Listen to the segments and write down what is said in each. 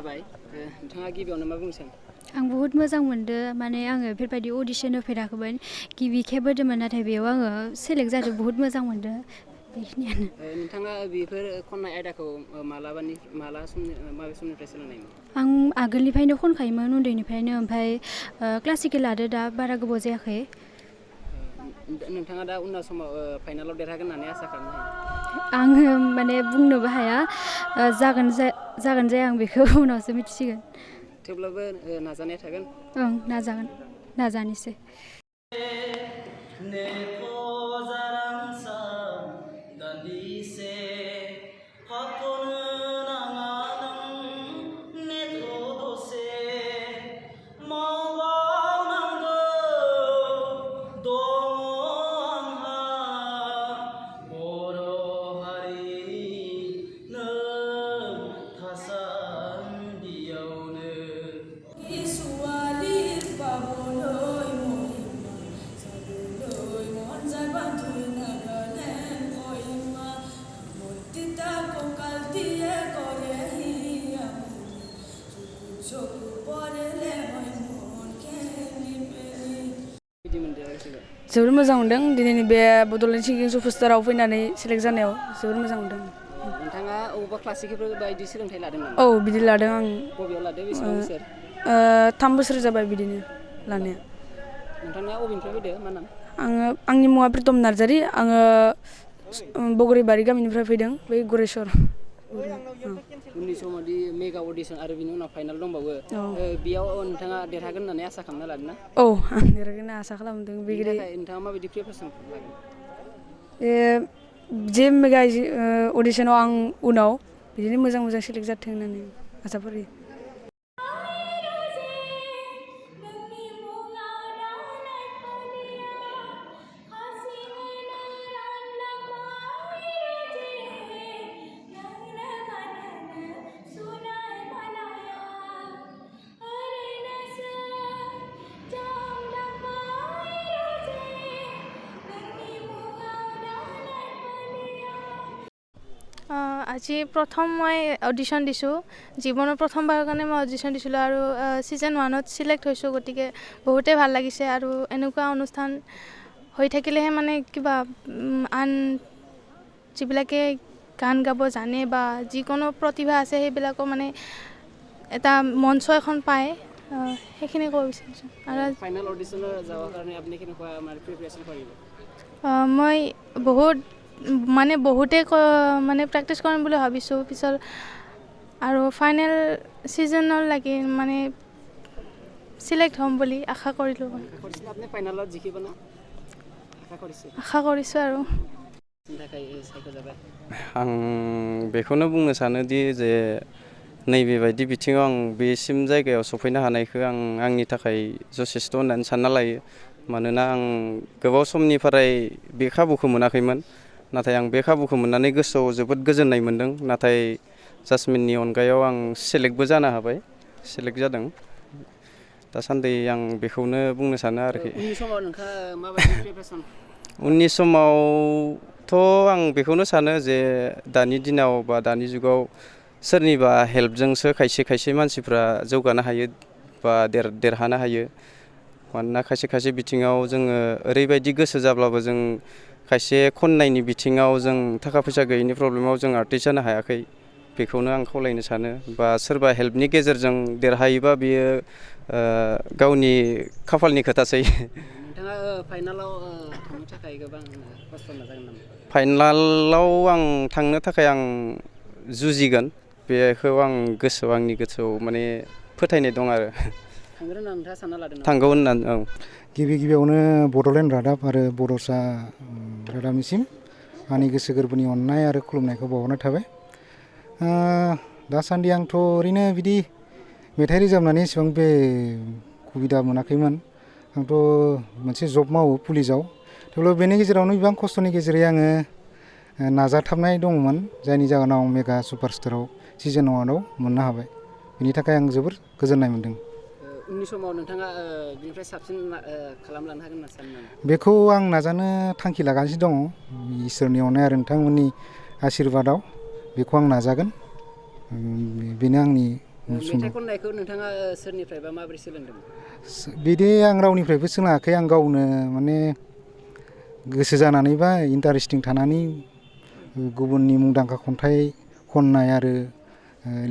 जाबाय नोंथाङा गिबियावनो मा बुंनो सानो? आं बहुत मोजां मोनदों माने आङो बेफोरबायदि अडिशन होफेराखैमोन गिबि खेब होदोंमोन नाथाय बेयाव आङो सेलेक्ट जादों बहुत मोजां मोनदों बेखिनियानो। नोंथाङा बेफोर खननाय आयदाखौ माला माबे समनिफ्राय सोलोंनायमोन? आं आगोलनिफ्रायनो खनखायोमोन उन्दैनिफ्रायनो ओमफ्राय क्लासिकेल लादो दा बारा गोबाव जायाखै। नोंथाङा दा उनाव समाव फाइनालाव देरहागोन होननानै आसा खालामनो हायो? आङो माने बुंनोबो हाया जागोन जाया आं बेखौ उनावसो मिथिसिगोन। थेवब्लाबो नाजानाया थागोन। ओं नाजागोन नाजानोसै। जोबोर मोजां मोनदों दिनैनि बे बड'लेण्ड सिंगिं सुपारस्टाराव फैनानै सेलेक्ट जानायाव जोबोर मोजां मोनदों। नोंथाङा अबेबा क्लासिकेल बायदि सोलोंथाइ लादों नामा? औ बिदि लादों आं। बबेयाव लादों बेसेबां बोसोर? 3 बोसोर जाबाय बिदिनो लानाया। नोंथाङा अबेनिफ्राय फैदो मा नाम? आंनि मुङा प्रितम नार्जारि। आङो बगरिबारि गामिनिफ्राय फैदों बै गरेस्वर। उननि समाव दि मेगा अडिशन आरो बिनि उनाव फाइनाल दंबावो बेयाव नोंथाङा देरहागोन होननानै आसा खालामना लादों ना? औ आं देरहागोन होनना आसा खालामदों। बेनि थाखाय नोंथाङा माबायदि प्रिपारेसन लागोन? जे मेगा अडिशनाव आं उनाव बिदिनो मोजां सेलेक्ट जाथों होननानै आसा फारियो। আজি প্ৰথম মই অডিশ্যন দিছোঁ জীৱনৰ প্ৰথমবাৰৰ কাৰণে মই অডিশ্যন দিছিলোঁ আৰু ছিজন 1ত ছিলেক্ট হৈছোঁ গতিকে বহুতেই ভাল লাগিছে আৰু এনেকুৱা অনুষ্ঠান হৈ থাকিলেহে মানে কিবা আন যিবিলাকে গান গাব জানে বা যিকোনো প্ৰতিভা আছে সেইবিলাকো মানে এটা মঞ্চ এখন পায় সেইখিনি ক'ব বিচাৰিছোঁ। আৰু ফাইনেল অডিশ্যনৰ যাবৰ কাৰণে আপুনি কেনেকুৱা প্ৰিপাৰেশ্যন কৰিব? মই বহুতেই মানে প্ৰেক্টিছ কৰিম বুলি ভাবিছোঁ পিছত আৰু ফাইনেল ছিজনৰ লাগি মানে ছিলেক্ট হ'ম বুলি আশা কৰিলোঁ। আপুনি ফাইনেলত জিকিব না? আশা কৰিছোঁ আৰু। आं बेखौनो बुंनो सानोदि जे नैबेबायदि बिथिङाव आं बेसिम जायगायाव सफैनो हानायखौ आंनि थाखाय जथेस्थ' होननानै सानना लायो। मानोना आं गोबाव समनिफ्राय बे खाबुखौ मोनाखैमोन नाथाय आं बे खाबुखौ मोननानै गोसोआव जोबोद गोजोननाय मोनदों। नाथाय जासमिननि अनगायाव आं सेलेक्टबो जानो हाबाय, सेलेक्ट जादों। दासान्दि आं बेखौनो बुंनो सानो आरोखि। उननि समावथ' आं बेखौनो सानो जे दानि दिनाव बा दानि जुगाव सोरनिबा हेल्पजोंसो खायसे मानसिफ्रा जौगानो हायो बा देरहानो हायो। मानोना खायसे बिथिङाव जोङो ओरैबायदि गोसो जाब्लाबो जों खायसे खन्नायनि बिथिङाव जों थाखा फैसा गैयैनि प्रब्लेमाव जों आर्टिस्ट जानो हायाखै। बेखौनो आं खावलायनो सानो बा सोरबा हेल्पनि गेजेरजों देरहायोबा बियो गावनि खाफालनि खोथासै। नोंथाङा फाइनालाव थांनो थाखाय गोबां खस्थ' नाजागोन नामा? फाइनालाव आं थांनो थाखाय आं जुजिगोन बेखौ आं आंनि गोसोआव माने फोथायनाय दं आरो। थांगोन होनना नोंथाङा सानना लादों नामा? थांगौ होननानै औ। गिबियावनो बड'लेण्ड रादाब आरो बड'सा रादाबनिसिम आंनि गोसो गोरबोनि अननाय आरो खुलुमनायखौ बावहरनाय थाबाय। दासान्दि आंथ' ओरैनो बिदि मेथाइ रोजाबनानै एसेबां बे सुबिदा मोनाखैमोन। आंथ' मोनसे जब मावो पुलिसाव। थेवब्लाबो बेनि गेजेरावनो गोबां खस्थ'नि गेजेरै आङो नाजाथाबनाय दंमोन जायनि जाहोनाव मेगा सुपारस्टाराव सिजन 1आव मोननो हाबाय। बेनि थाखाय आं जोबोर गोजोननाय मोन्दों। उननि समाव नोंथाङा बिनिफ्राय साबसिन खालामलांनो हागोन होनना सानो नामा? बेखौ आं नाजानो थांखि लागासिनो दङ। इसोरनि अननाय आरो नोंथांमोननि आशिर्बादाव बेखौ आं नाजागोन। बेनो आंनि मेथाइ खननायखौ नोंथाङा सोरनिफ्रायबा माबोरै सोलोंदों? बिदि आं रावनिफ्रायबो सोलोङाखै आं गावनो माने गोसो जानानै बा इन्टारेस्टिं थानानै गुबुननि मुंदांखा खन्थाइ खननाय आरो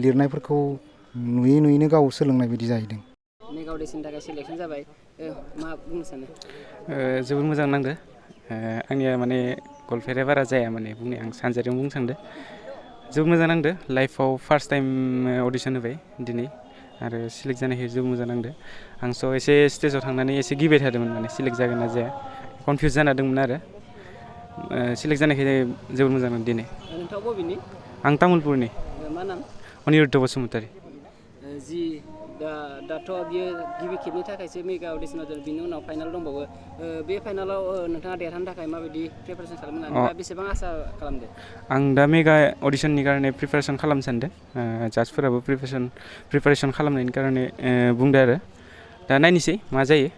लिरनायफोरखौ नुयै नुयैनो गाव सोलोंनाय बायदि जाहैदों। मेगा अडिशननि थाखाय सिलेक्सन जाबाय मा बुंनो सानो? जोबोद मोजां नांदो आंनिया माने गलफेरा बारा जाया माने बुंनो आं सानजारियाव बुंनो सानदों जोबोद मोजां नांदो लाइफआव फार्स्ट टाइम अडिशन होबाय दिनै आरो सिलेक्ट जानायखाय जोबोद मोजां नांदो आं स' एसे स्टेजाव थांनानै एसे गिबाय थादोंमोन माने सिलेक्ट जागोन ना जाया कनफिउस जाना दंमोन आरो सिलेक्ट जानायखाय जोबोद मोजां नांदों दिनै। नोंथाङा बबेनि? आं तामुलपुरनि। मा नाम? अनिरुद्ध बसुमतारी। जि दाथ' बियो गिबि खेबनि थाखायसो मेगा अडिशनाव जादों बिनि उनाव फाइनाल दंबावो बे फाइनालाव नोंथाङा देरहानो थाखाय माबायदि प्रिपारेसन खालामनानै बा बेसेबां आसा खालामदो? आं दा मेगा अडिशननि कारणे प्रिपारेसन खालामनो सानदों जाजफोराबो प्रिपारेसन खालामनायनि कारणे बुंदो आरो दा नायनोसै मा जायो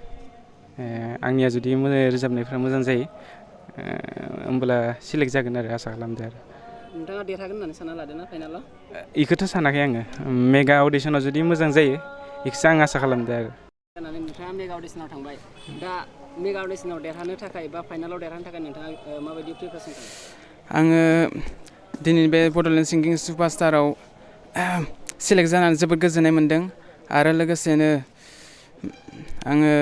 आंनिया जुदि रोजाबनायफ्रा मोजां जायो होमब्ला सिलेक्ट जागोन आरो आसा खालामदो आरो। नोंथाङा देरहागोन होननानै सानना लादों ना फाइनालाव? इखौथ' सानाखै आङो मेगा अडिशनाव जुदि मोजां जायो बेखौसो आं आसा खालामदो आरो। नोंथाङा मेगा अडिशनाव थांबाय दा मेगा अडिशनाव देरहानो थाखाय बा फाइनालाव देरहानो थाखाय नोंथाङा माबायदि प्रिपारेसन खालामो? आङो दिनै बे बड'लेण्ड सिंगिं सुपारस्टाराव सिलेक्ट जानानै जोबोद गोजोननाय मोन्दों आरो लोगोसेनो आङो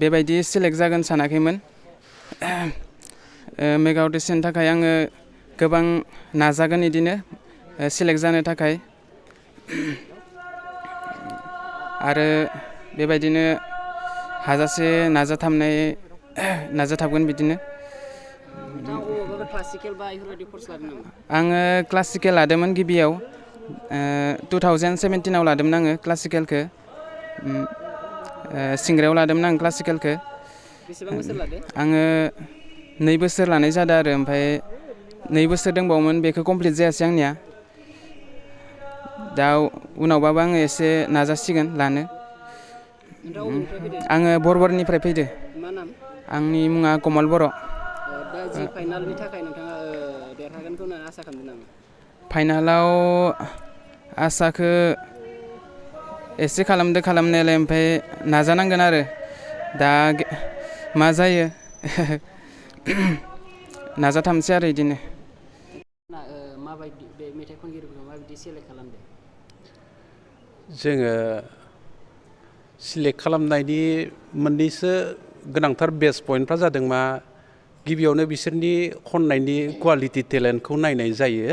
बेबायदि सिलेक्ट जागोन सानाखैमोन मेगा अडिशननि थाखाय आङो गोबां नाजागोन बिदिनो सिलेक्ट जानो थाखाय आरो बेबायदिनो हाजासे नाजाथाबगोन बिदिनो। आङो क्लासिकेल लादोंमोन गिबियाव 2017आव लादोंमोन आङो क्लासिकेलखौ सिंग्रायाव लादोंमोन आं क्लासिकेलखौ। बेसेबां बोसोर लादो? आङो 2 बोसोर लानाय जादों आरो ओमफ्राय 2 बोसोर दंबावोमोन बेखौ कमप्लिट जायासै आंनिया दा उनावबाबो आङो एसे नाजासिगोन लानो। आङो बरबरनिफ्राय फैदो। मा नाम? आंनि मुङा कमल बर'। दा जि फाइनालनि थाखाय नोंथाङा देरहागोनखौ आसा खालामदों नामा? फाइनालाव आसाखौ एसे खालामदो खालामनायालाय ओमफ्राय नाजानांगोन आरो दा मा जायो नाजाथामसै आरो बिदिनो। माबायदि बे मेथाइ खनगिरिफोरखौ माबायदि सेलेक्ट खालामदो? जोङो सिलेक्ट खालामनायनि मोननैसो गोनांथार बेस्ट पइन्टफ्रा जादों मा गिबियावनो बिसोरनि खननायनि कुवालिटि टेलेन्टखौ नायनाय जायो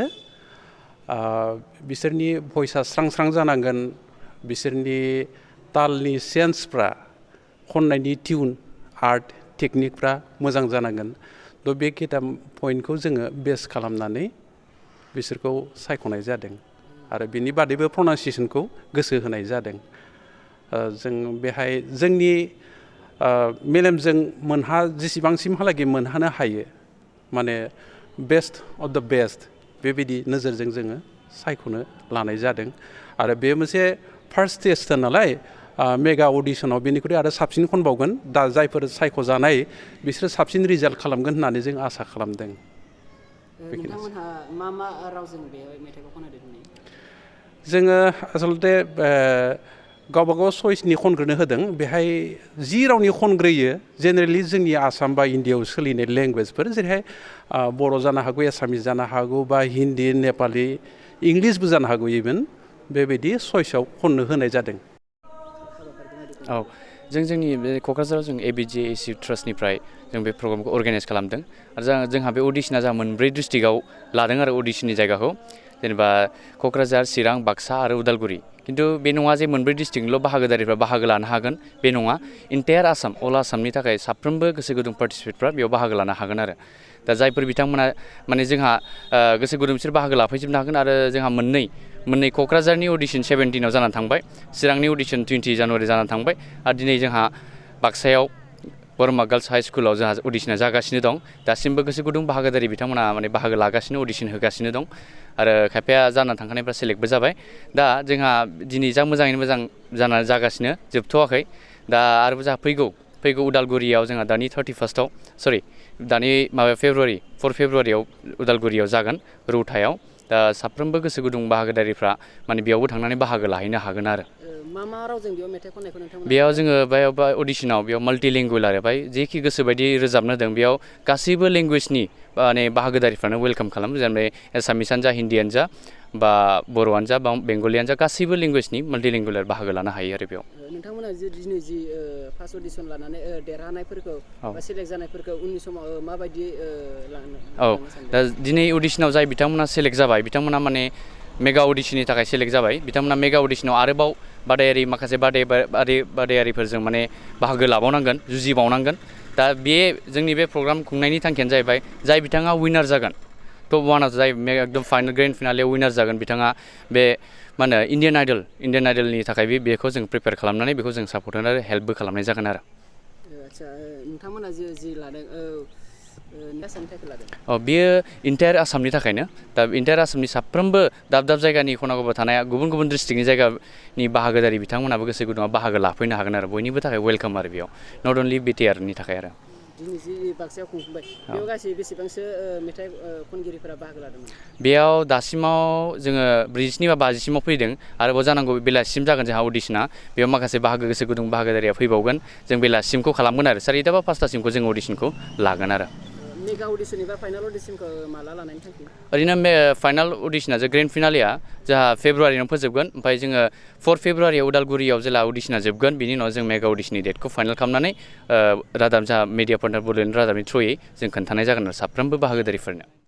बिसोरनि भइसआ स्रां स्रां जानांगोन बिसोरनि तालनि सेन्सफ्रा खननायनि टिउन आर्ट टेकनिकफ्रा मोजां जानांगोन थ' बे खिथा पइन्टखौ जोङो बेस खालामनानै बिसोरखौ सायख'नाय जादों आरो बेनि बादैबो प्रनाउन्सियेसनखौ गोसो होनाय जादों जों बेहाय जोंनि मेलेमजों जेसेबांसिमहालागै मोनहानो हायो माने बेस्ट अफ द बेस्ट बेबायदि नोजोरजों जोङो सायख'नो लानाय जादों आरो बे मोनसे फार्स्ट टेस्ट नालाय मेगा अडिशनाव बेनिख्रुइ आरो साबसिन खनबावगोन दा जायफोर सायख'जानाय बिसोरो साबसिन रिजाल्ट खालामगोन होननानै जों आसा खालामदों। नोंथांमोनहा मा रावजों बे मेथाइखौ खनदों दिनै? जोङो आसलते गावबागाव चइसनि खनग्रोनो होदों बेहाय जि रावनि खनग्रोयो जेनेरेलि जोंनि आसाम बा इण्डियाआव सोलिनाय लेंगुवेजफोर जेरैहाय बर' जानो हागौ एसामिस जानो हागौ बा हिन्दी नेपालि इंलिसबो जानो हागौ इभेन बेबायदि चइसआव खननो होनाय जादों। औ जोंनि बे क'क्राझाराव जों ABJAC ट्रास्टनिफ्राय जों बे प्रग्रामखौ अर्गानाइज खालामदों आरो जोंहा बे अडिशना जोंहा मोनब्रै डिस्ट्रिक्टआव लादों आरो अडिशननि जायगाखौ जेनेबा क'क्राझार चिरां बाक्सा आरो उदालगुरि खिन्थु बे नङा जे मोनब्रै डिस्ट्रिक्टनिल' बाहागोदारिफ्रा बाहागो लानो हागोन बे नङा इन्टायार आसाम अल आसामनि थाखाय साफ्रोमबो गोसो गुदुं पार्टिसिपेटफ्रा बेयाव बाहागो लानो हागोन आरो दा जायफोर बिथांमोना माने जोंहा गोसो गुदुं बिसोर बाहागो लाफैजोबनो हागोन आरो जोंहा मोननै क'क्राझारनि अडिशन 17आव जानानै थांबाय चिरांनि अडिशन 20 जानुवारि जानानै थांबाय आरो दिनै जोंहा बाक्सायाव बरमा गार्लस हाइ स्कुलाव जोंहा अडिशना जागासिनो दं दासिमबो गोसो गुदुं बाहागोदारि बिथांमोना माने बाहागो लागासिनो अडिशन होगासिनो दं आरो खायफाया जानानै थांखानायफ्रा सेलेक्टबो जाबाय दा जोंहा दिनै मोजाङैनो मोजां जानानै जागासिनो जोबथ'वाखै दा आरोबाव जोंहा फैगौ उदालगुरियाव जोंहा दानि 31 दानि 4 फेब्रुवारियाव उदालगुरियाव जागोन रौतायाव दा साफ्रोमबो गोसो गुदुं बाहागोदारिफ्रा माने बेयावबो थांनानै बाहागो लाहैनो हागोन आरो मा रावजों बेयाव मेथाइ खननायखौ नोंथांमोना बेयाव जोङो बा अडिशनाव बेयाव माल्टिलिंगुवेल आरो बाय जेखि गोसो बायदि रोजाबनो होदों बेयाव गासैबो लेंगुवेजनि माने बाहागोदारिफ्रानो वेलकाम खालामो जेनेबा एसामिसआनो जा हिन्दीयानो जा बा बर'आनो जा बा बेंगलियानो जा गासैबो लेंगुवेजनि माल्टिलिंगुवेल बाहागो लानो हायो आरो बेयाव नोंथांमोना दिनै जि फार्स्ट अडिसन लानानै देरहानायफोरखौ बा सेलेक्ट जानायफोरखौ उननि समाव माबायदि दा दिनै अडिशनाव जाय बिथांमोना सेलेक्ट जाबाय बिथांमोना माने मेगा अडिशननि थाखाय सेलेक्ट जाबाय बिथांमोना मेगा अडिशनाव आरोबाव माखासे बादायारिफोरजों माने बाहागो लाबावनांगोन जुजिबावनांगोन दा जोंनि बे प्रग्राम खुंनायनि थांखियानो जाहैबाय जाय बिथाङा उइनार जागोन टप वानाव जाय एकदम फाइनाल ग्रेन्ड फिनालेआव उइनार जागोन बिथाङा बे मा होनो इण्डियान आइडलनि थाखाय बेखौ जों प्रिपेयार खालामनानै बेखौ जों सापर्ट होनो आरो हेल्पबो खालामनाय जागोन आरो आदसा नोंथांमोना जि लादों बेयो इन्टायार आसामनि थाखायनो दा इन्टायार आसामनि साफ्रोमबो दाब दाब जायगानि खना खनला थानाय गुबुन गुबुन डिस्ट्रिक्टनि जायगानि बाहागोदारि बिथांमोनाबो गोसो गुदुङाव बाहागो लाफैनो हागोन आरो बयनिबो थाखाय वेलकाम आरो बेयाव नट अनलि बिटिआरनि थाखाय आरो दिनै जि बाक्सायाव खुंफुंबाय बेयाव गासै बेसेबांसो मेथाइ खनगिरिफोरा बाहागो लादोंमोन बेयाव दासिमाव जोङो 40 बा 50 सिमाव फैदों आरोबाव जानांगौ बेलासिम जागोन जोंहा अडिशना बेयाव माखासे गोसो गुदुं बाहागोदारिया फैबावगोन जों बेलासिमखौ खालामगोन आरो 4टा बा 5टासिमखौ जों अडिशनखौ लागोन आरो मेगा अडिशन एबा फाइनाल अडिशनखौ माला लानायनि थांखि ओरैनो फाइनाल अडिशना जे ग्रेन्ड फिनालेआ जोंहा फेब्रुवारियाव फोजोबगोन ओमफ्राय जोङो 4 फेब्रुवारियाव उदालगुरियाव जेला अडिशना जोबगोन बिनि उनाव जों मेगा अडिशननि डेटखौ फाइनाल खालामनानै रादाब जोंहा मिडिया पार्टनार बड'लेण्ड रादाबनि थ्रुयै जों खोन्थानाय जागोन आरो साफ्रोमबो बाहागोदारिफोरनो